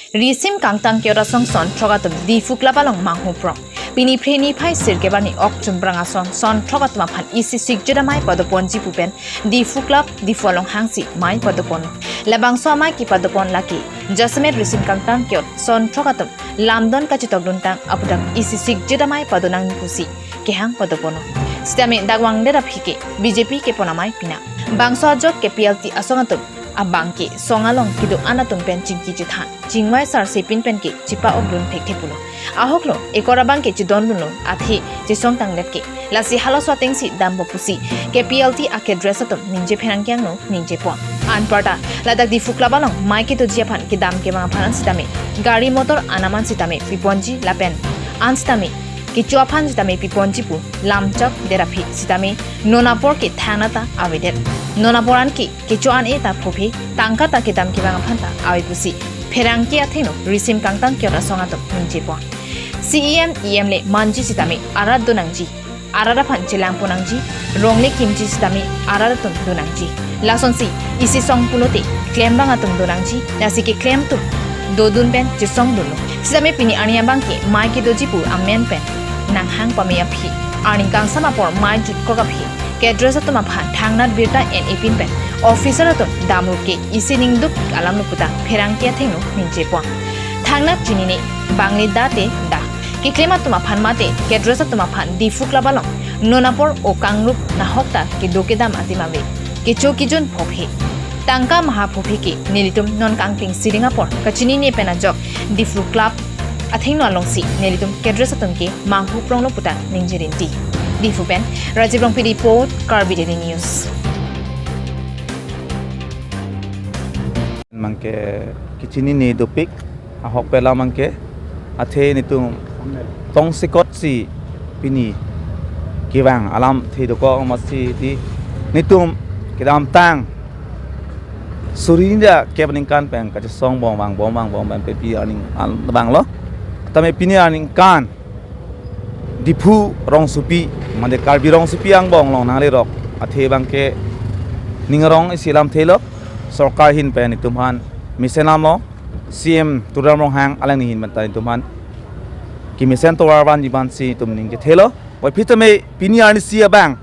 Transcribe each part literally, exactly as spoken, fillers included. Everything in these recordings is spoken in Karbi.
Risim kangtang ke-ot asong son throk atum Diphu Club along manghu prong. Pini Phre niphai sirkep arni ok chumprang ason son throk atum aphan isi sikjut amei padoponji pu pen Diphu Club Diphu along hangsi mei padopon. Labangso amei kepadopon lake jasemet risim kangtang ke-ot son throk atum lamdon kachetokdun tang aputhak isi sikjut amei padonangji pusi kehang padoponlo. Sitame dak vangdet aphi ke B J P kepon amei pinang. Bangso ajok K P L T asong atum abang ke song along kedo-an atum pen chingki chethan chingvai sarsepin pen ke chepa-okdun thekthe pulo. Ahoklo ekor abang ke chedondunlo, athe chesong tangdet ke. Lasi halaso atengsi dampo pusi K P L T a-cadres atum ningje pherangke angno ningjepon. Anparta ladak Diphu Club along mei kedoji aphan kedam kevang aphan an sitame gari motor anam an sitame piponji lapen an sitame kecho aphan sitame piponji pu lamchokdet aphi sitame non apor ke thangnat ta avedet. Non apor an ke kecho an-e ta phophe, tangka ta kedam kevang aphan ta ave pusi pherangke athengno risim kangtang ke-ot asong atum ningjepon. C E M, E M le manji sitame arat donangji, arat aphan chelangpon nangji, rong le kimji sitame arat atum donangji. Lasonsi isi song pulote klembang atum donangji, lasi keklem atum dodun pen chesongdunlo. Sitame pini arni abang ke mei kedoji pu amen pen nanghang pame aphi, arni kangsam apor mei jutkok aphi cadres atum aphan thangnat birta en-epin pen officer atum damrup ke isi ningduk alamlo puta pherangke athengno ningjepon. Thangnat chinine bang le da te da. Keklem atum aphan mate cadres atum aphan Diphu Club along non apor o kangrup nahok ta kedo kedam adim ave. Kecho kejun phophe, tangka maha phophe ke nelitum non kangping siring apor kachinine pen ajok Diphu Club athengno alongsi nelitum cadres atum ke manghu pronglo puta ningje rinti. Diphu pen Rajiv Rongpi report, Karbi Daily News. Abang ke kachinine dopik, ahokpet alam abang ke, athe netum tongsekotsi pini kevang alamthe dokok amatsi di netum kedamtang suri hini ra kep aningkan pen kachesong bom vangbom vangbom pen pe pi aning an abang lo. Tame pini aningkan Diphu rongsopi, mane Karbi rongsopi angbong along nanglerok athe abang ke ning arong isi lamthe lo, sorkar ahin pen netum aphan mesen lamlo, C M Tuliram Ronghang alangli ahin pen ta netum aphan kemesen tovar vanji aphansi netum ning kethelo. Voiphit tame pini arnisi abang,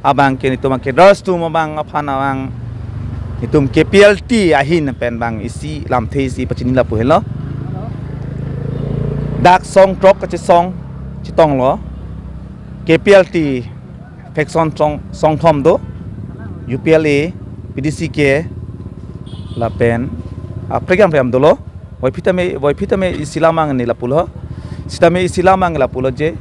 abang ke netum a-cadres atum abang aphan abang netum K P L T ahin pen abang isi lamthe isi pachini lapu helo. Dak song throk kachesong chetonglo, K P L T faction song, song thom do, U P L A, P D C K, lapen, ah, program program dolo. Voiphit tame, voiphit tame isi alam abang ne lapulo. Sitame isi alam abang lapulo je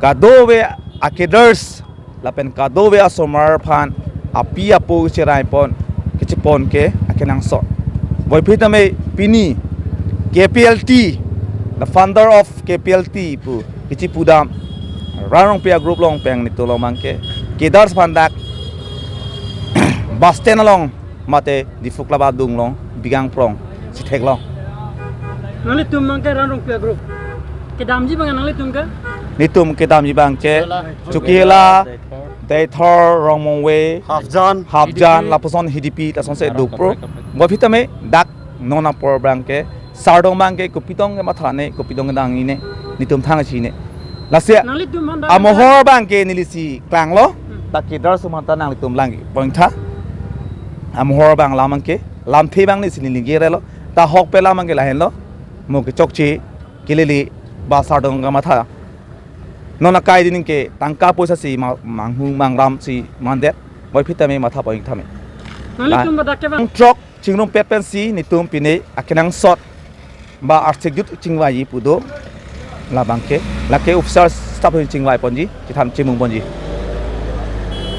kadokave a-cadres lapen kadokave asomar aphan api apo cheraipon kechepon ke akenangsot. Voiphit tame pini K P L T, the founder of K P L T pu kechipudam Ran Rongpi a-group along pen netum along abang ke cadres aphan dak bus stand along mate Diphu Club adung along bigang prongsi theklong. Nanglitum abang ke Ran Rongpi a-group kedamji abang nanglitum ke? Netum kedamji abang ke Chokihela, Deithor, Rongmongve, Hafjan, Hafjan, Hidipi, lapuson Hidipi, lasonsi dopro. Voiphit tame dak non apor abang ke sardom abang ke kopitong kematha ne, kopitong kedang ne, netum thang isi ne. Lasi nanglitum aphan dak amohor abang ke nelisi klanglo, Hmm. ta cadres atum aphan ta nanglitum lang pointha. Amohor abang alam abang ke, lamthe abang nesi neli gerelo, ta ahokpet alam abang ke lahenlo, mo kechokche, kelele, ba sardom kematha. Non akai dining ke tangka poisa si ma-, manghu mangramsi mandet, voiphit tame matha poing tame. Nanglitum ba dak ke abang? Throk chingrumpet pensi netum pine akenangsot ba arsik jut chingvai pu do, labang ke, lake officer staff chingvai ponji, chithan chimung ponji.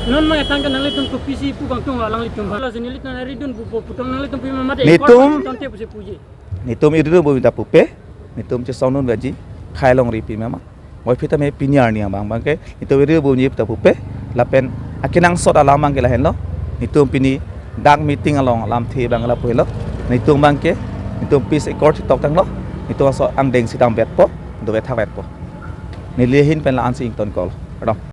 Non abang etang ke nanglitum kopisi pu abang tung alanglitum. Hala si nelitum aridun pu po putong nanglitum pima mate. Netum. Ekor tonte pusi puji. Netum iridun pu ta pupe, netum chesongdun veji, khai longri pima ma. Voiphit tame pini arni abang abang ke, netum iridun pu ta pupe, lapen akenangsot alam abang ke lahenlo, netum pini dak meeting along lamthe abang lapu helo, netum abang ke, netum peace accord chetok tanglo, netum aso angdeng si damvetpo, dovet thakvetpo. Neli ahin pen la-ansi ingtonkoklo. Ardom.